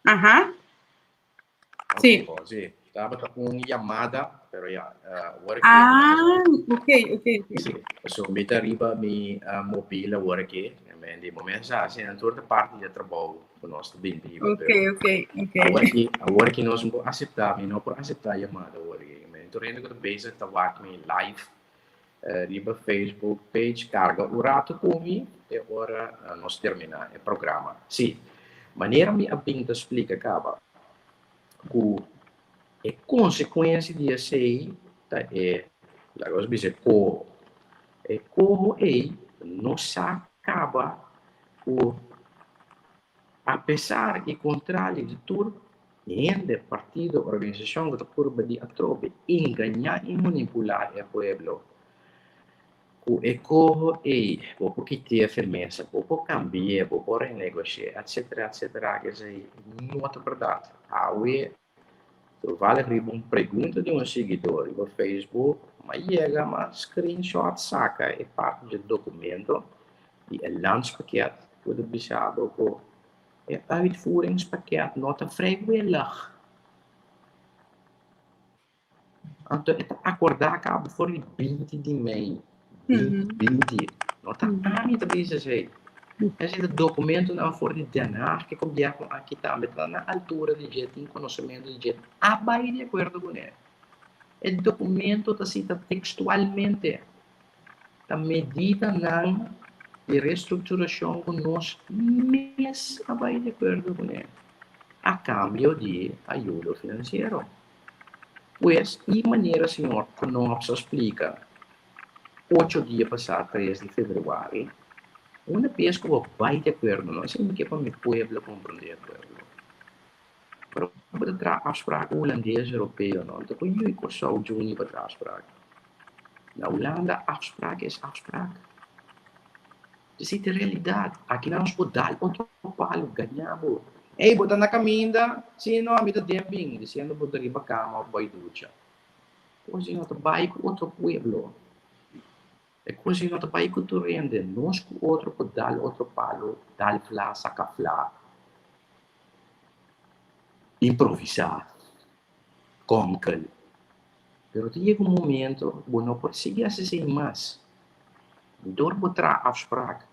Aha. Ok, Sí. bon, sí. Tabata un llamada, pero ya, awor aki Ah, ok, ok, ok. Sí, so mi ta riba mi mobil awor aki, men di momento sa hasi nan tur ta parti di e trabou ku nos ta bin riba, Ok, pero ok, ok. awor aki, awor aki nos no por aseptá, mi no por aseptá yamada awor aki. Men tur hende ku ta bezig ta wak mi live riba Facebook page karga un ratu ku mi te ora nos terminá e programa. Sí, manera mi a bin ta splika kaba ku e konsekuensia di esei ta e, laga nos bisa e koho. E koho ei no sa kaba ku apesar i kontrali di tur Hende, partido, organisashon ku ta purba di atrobe engañá i manipulá e pueblo ku e koho ei, bo por kit'é firmesa, bo por kambi'é, bo por renegosh'é, etsetera, etsetera, esei no ta bèrdat. Awe, toevallig riba un pregunta di un siguidó riba Facebook, m'a yega m'a screenshot saka e parti dje dokumento di e landspakket ku ta bisa bo ku E uitvoeringspakket no ta vrijwillig. Anto e ta akordá kaba for di 20 di mei 2020. No ta ami ta bisa esei. Esei ta dokumentonan for di Den Haag ku e gobièrnu aki tambe ta na altura di dje, tin konosementu di dje, a bai di akuerdo kuné. E dokumento ta sita tekstualmente. Ta medidanan di restrukturashon ku nos mes a bai di akuerdo kuné a kambio di ayudo finansiero. Pues, i manera señor Knops a splika ocho dia pasá, tres di februari, una bes ku bo bai di akuerdo, no esei mi ke pa mi pueblo komprondé pueblo. Pero bo ta traha afspraak ku hulandes europeo no, anto ku yu i Kòrsou djuni pa traha afspraak. Na Hulanda afspraak is afspraak. Esei ta e realidat. Aki nan nos por dal otro palu, gaña bo. Ey, bo ta na kaminda? Si no, ami ta den bin, disiendo bo ta riba kama òf bai ducha. Kos ei no ta bai ku otro pueblo. E kos ei no ta bai ku tur hende. Nos ku otro por dal otro palu, dal fla, saka fla. Improvisá, konkel. Pero ta yega un momento bo no por sigui hasi esei mas. Dor bo traha afspraak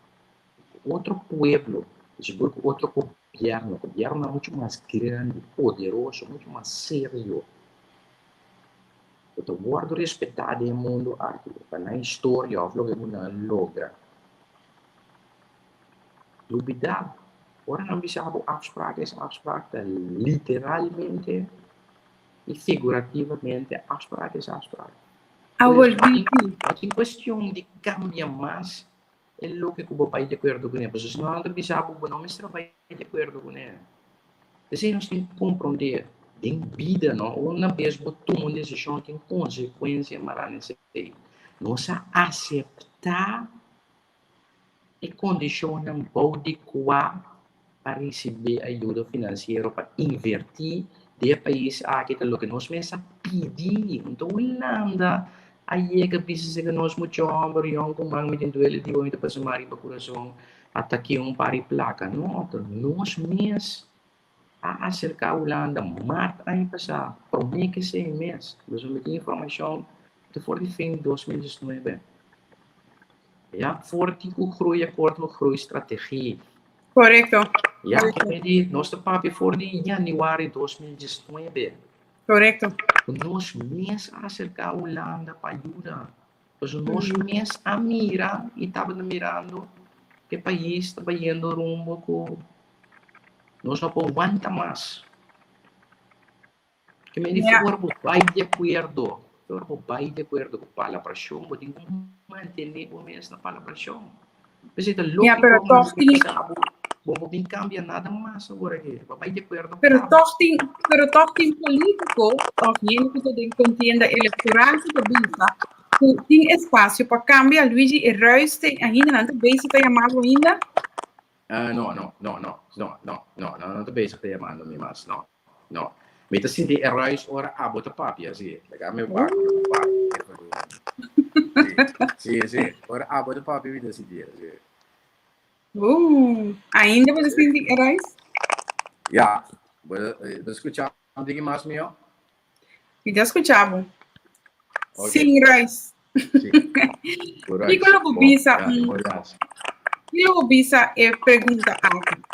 ku otro pueblo, sigur ku otro gobièrnu, gobièrnunan muchu mas grandi, poderoso, muchu mas serio, ku ta wòrdu respetá den e mundu aki pa nan historia òf loke ku nan a logra. Lubidá, ora nan bisa bo afspraak es afspraak ta literalmente i figurativamente afspraak es afspraak. Awor Pues, no tin cuestion di cambia mas e loke cu bo bai di acuerdo cune, pasobra si no nan ta bisa bo, bo no mester bai di acuerdo cune. P'esei nos tin cu comprende den bida no, una bes bo tuma un decision tin consecuencia mará na esei. Nos a acepta E kondishonnan bou di kua pa risibí ayuda finansiero pa invertí den e pais aki ta loke nos mes a pidi. Anto Hulanda a yega bisa si ku nos mucha hòmber yòn ku man mi tin duele di bo mi ta pasa man riba kurason ata aki un par di plaka. No, ta nos mes a aserká Hulanda mart aña pasá promé ku esei mes. Pasobra mi tin informashon te for di fin di 2019. Ja, for di ku groeiakkoord of groeistrategie. Korekto. Ja, ke di nos ta papia for di januari 2019. Korekto. Nos mes a aserká Hulanda pa ayuda. Pasobra nos mes a mira i tabata mirando ku e pais ta bayendo rumbo ku nos no por wanta mas. Ke men di for bo bai di akuerdo, for bo bai di akuerdo ku palabrashon, bo tin ku mantené bo mes na palabrashon. P'esei ta Ya, pero lógiko tòg tin ku bo bo por bin kambia nada mas awor aki. Bo bai di akuerdo Pero kaba. tòg tin, pero tòg tin polítiko òf hende ku ta den kontienda elektoral ku ta bisa ku tin espasio pa kambia. Luigi, e ruis te ainda nan ta bezig ta yama bo ainda? No, no, no, no, no, no, no, nan no ta bezig ta yamando mi mas, no. No. Mi ta sinti e ruis ora abo ta papia, si. Laga mi wak wak e volumen. Si, si, si. Ora abo ta papia mi ta sinti e, si. Ainda bo ta sinti e ruis? Ya. Bo ta skucha un tiki mas mihó? Mi ta skucha bo. Ok. Sin ruis. Si. Ku ruis. Kiko lo bo Bon, bisa ya, un bo jas. Kiko lo bo bisa e pregunta aki?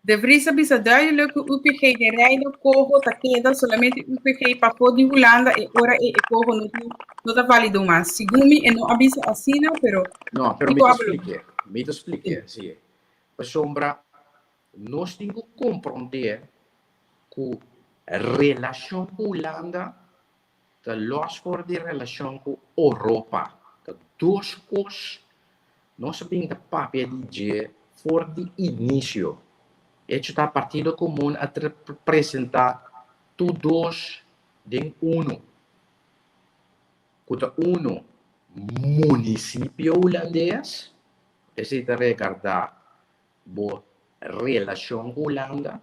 De Vries a bisa duidelijk ku UPG den Reino Coho ta keda solamente UPG pafó di Hulanda e ora ei e Coho no tin no ta válido mas. Segun mi e no a bisa asina, pero No, pero mi kiko ta a blo? spliké, mi ta spliké, sí. Pasobra nos tin ku komprondé ku relashon ku Hulanda ta lòs for di relashon ku Oropa. Ta dos kos nos a bin ta papia di dje for di inisio. Echo ta Partido Komun a presentá tur dos den unu, ku ta unu munisipio hulandes, esei ta regardá Bo relashon ku Hulanda,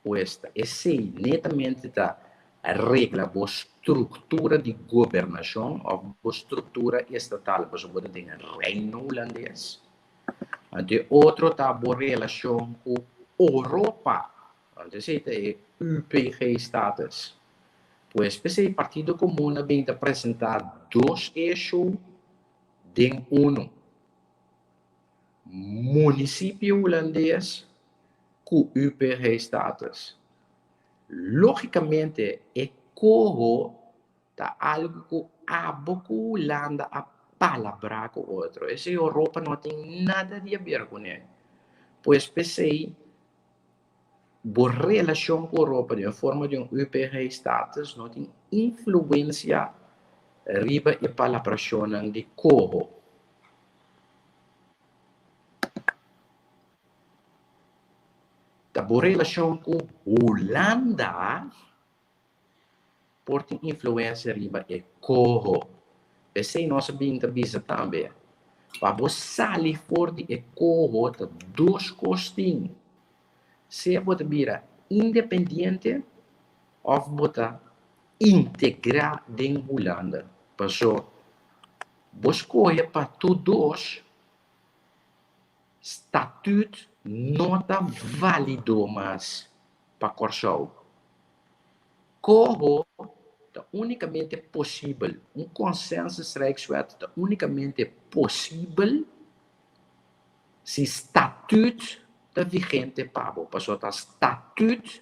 pues ta esei netamente ta regla bo struktura di gobernashon òf bo struktura estatal pasobra bo ta den Reino Hulandes. Anto e otro ta bo relashon ku Oropa, anto esei ta e UPG-status. Pues p'esei Partido Komun a bin ta presentá dos issue den unu. Munisipio hulandes ku UPG-status. Lógikamente e koho ta algu ku abo ku Hulanda a palabrá ku otro. Esei Oropa no tin nada di haber kuné. Pues p'esei bo relashon ku Oropa den forma di un UPG-status no tin influensia riba e palabrashonnan di koho. Ta bo relashon ku Hulanda por tin influensia riba e koho. P'esei nos a bin ta bisa tambe, pa bo sali for di e koho ta dos kos tin, sea bo ta bira independiente òf bo ta integrá den Hulanda. Paso Bo skohe pa tur dos statut. no ta válido mas pa Kòrsou. Coho ta únikamente posibel, un consensus Rijkswet ta únikamente posibel si Statuut ta vigente pa bo, pasobra ta Statuut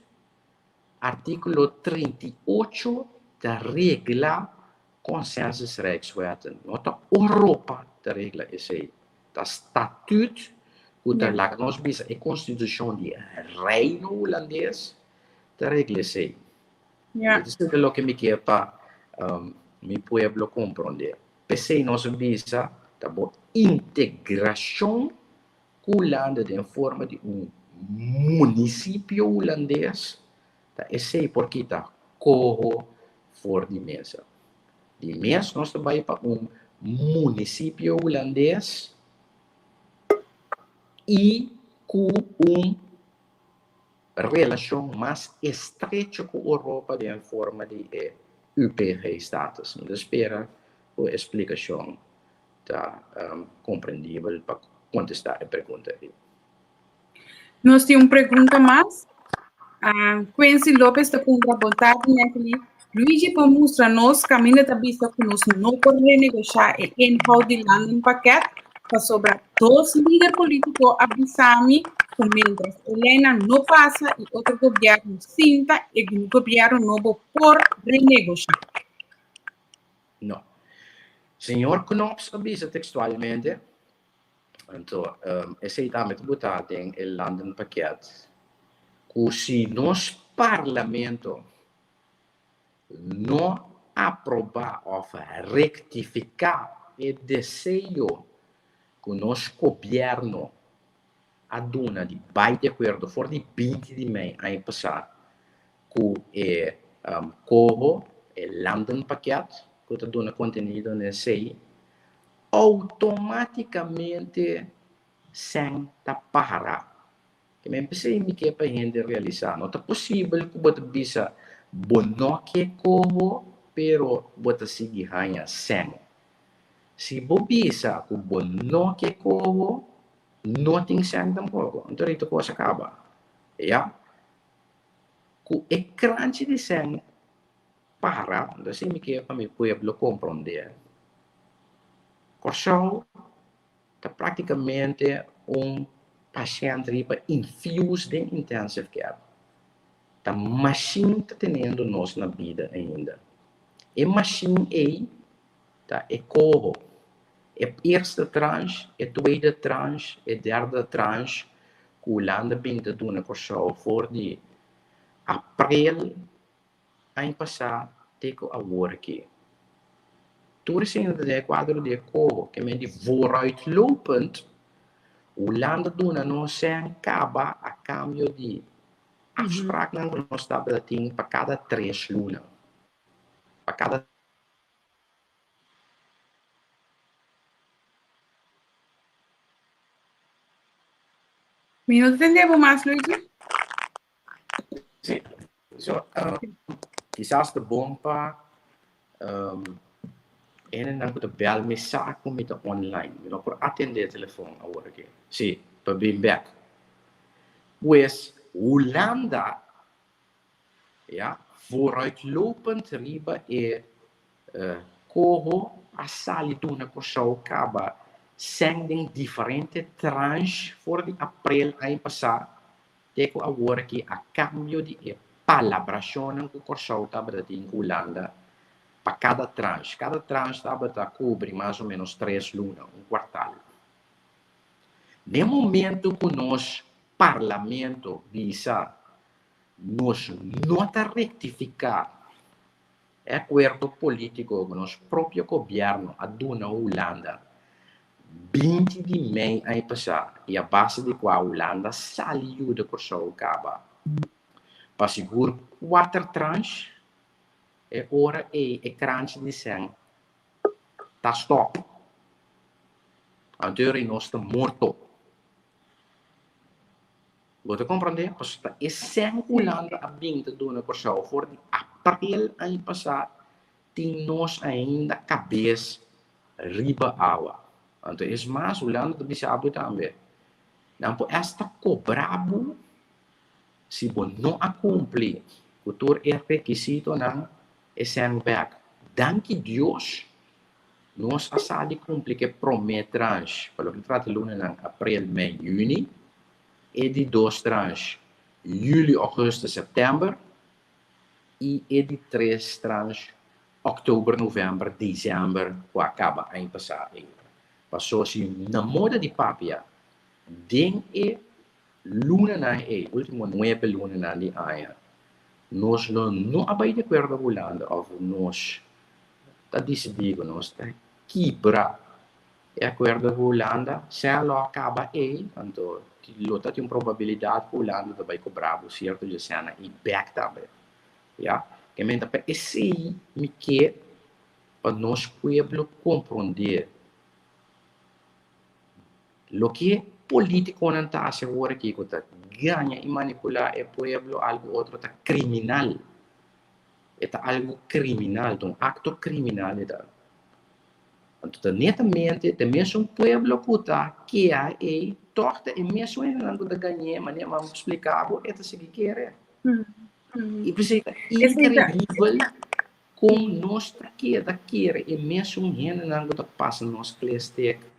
artíkulo 38 ta regla consensus Rijkswetten, no ta Oropa ta regla esei, ta Statuut ku ta laga nos bisa e konstitushon di Reino Hulandes ta regla esei. Esei ta loke mi kier pa mi pueblo komprondé. P'esei nos a bisa ta bo integrashon ku Hulanda den forma di un munisipio hulandes ta esei por kita koho for di mesa. Di mes nos ta bai pa un munisipio hulandes i ku un relashon mas estrecho ku Oropa den forma di e UPG-status. Mi ta spera ku e splikashon ta komprendibel pa kontestá e pregunta ei. Nos tin un pregunta mas. Quincy Lopez ta puntra, Bon tardi Natalie. Luigi por mustra nos kaminda ta bisa ku nos no por renegoshá e inhoud di landenpakket pasobra dos lider polítiko a bisa mi ku mientras e leinan no pasa i otro gobièrnu sinta e gobièrnu nobo por renegoshá. No. Señor Knops a bisa tekstualmente, anto esei tambe ta botá den e landenpakket, ku si nos parlamento no aprobá òf rektifiká e deseo ku nos gobièrnu a duna di bai di akuerdo for di 20 di mei aña pasá ku e koho, e landenpakket ku ta duna kontenido na esei, outomátikamente sèn ta para. Ke men p'esei mi ke pa hende realisá, no ta posibel ku bo ta bisa bo no ke koho pero bo ta sigui haña sèn. Si bo bisa ku bo no ke koho, no tin sèn tampoko. Anto rei tur kos a kaba. Ya. Ku e kranchi di sèn para, anto esei mi ke pa mi pueblo komprondé. Kòrsou ta práktikamente un pashènt riba infuse den intensive care. Ta mashin ta teniendo nos na bida ainda. E mashin ei ta e koho. E eerste tranche, e tweede tranche, e derde tranche ku Hulanda bin ta duna Kòrsou for di aprel Aña pasá te ku awor aki. Tur esei ta den e kuadro di e koho ke men di vooruitlopend Hulanda duna nos sèn kaba a kambio di afspraaknan ku nos tabata tin pa kada tres luna. Pa kada. Mi no ta tende bo mas, Luigi. Sí. So, kisas ta bon pa um, hendenan ku ta bel mi sa ku mi ta online. Mi no por atendé telefon awor aki. Sí, pa bin bek. Pues, Hulanda, ja, vooruitlopend riba e uh, koho a sali duna Kòrsou kaba sèn den diferente tranche for di aprel aña pasá Te ku awor aki a kambio di e palabrashonnan ku Kòrsou tabata tin ku Hulanda pa kada tranche. Kada tranche tabata kubri mas o ménos tres luna, un kuartal. Den momentu ku nos parlamento bisa nos no ta rektifiká E akuerdo polítiko ku nos propio gobièrnu a duna Hulanda 20 di mei aña pasá i a base di kua Hulanda sali yuda Kòrsou kaba pa sigur kuater transh, e ora ei e kranchi di sèn ta stòp. Anto e ora ei nos ta morto. Bo ta komprondé? Pasobra ta e sèn ku Hulanda a bin ta duna Kòrsou for di aprel aña pasá tin nos ainda kabes riba awa. Anto es mas, Hulanda ta bisa bo tambe. Nan por hasta kobra bo si bo no a kumpli ku tur e rekisitonan e sèn bèk. Danki Dios nos a sa di kumpli ku e promé tranche pa loke ta trata lunanan aprel, mei, yüni, e di dos tranche yüli, ògùstùs, sèptèmber i e di tres tranche òktober, novèmber, desèmber ku a kaba aña pasá ei. Paso si na moda di papia den e lunanan ei, último nuebe lunanan di aña, nos lo no a bai di akuerdo ku Hulanda òf nos ta disidí ku nos ta kibra e akuerdo ku Hulanda, sea lo a kaba ei, anto lo ta tin un probabilidat ku Hulanda ta bai kobra bo sierto dje sènan ei bèk tambe. Ya, ke men ta pa esei mi ke pa nos pueblo komprondé. Loke politiconan ta haci awor aki cu ta gaña y manipula e pueblo algo otro ta criminal. E ta algo criminal, ta un acto criminal e ta. Anto ta netamente ta e mesun pueblo cu ta kea ey toch ta e mesun hendenan cu ta gañ'e manera mi a splica bo e ta sigui kere. Y p'esey ta increibel con nos ta keda kere e mesun hendenan cu ta pasa nos klestek.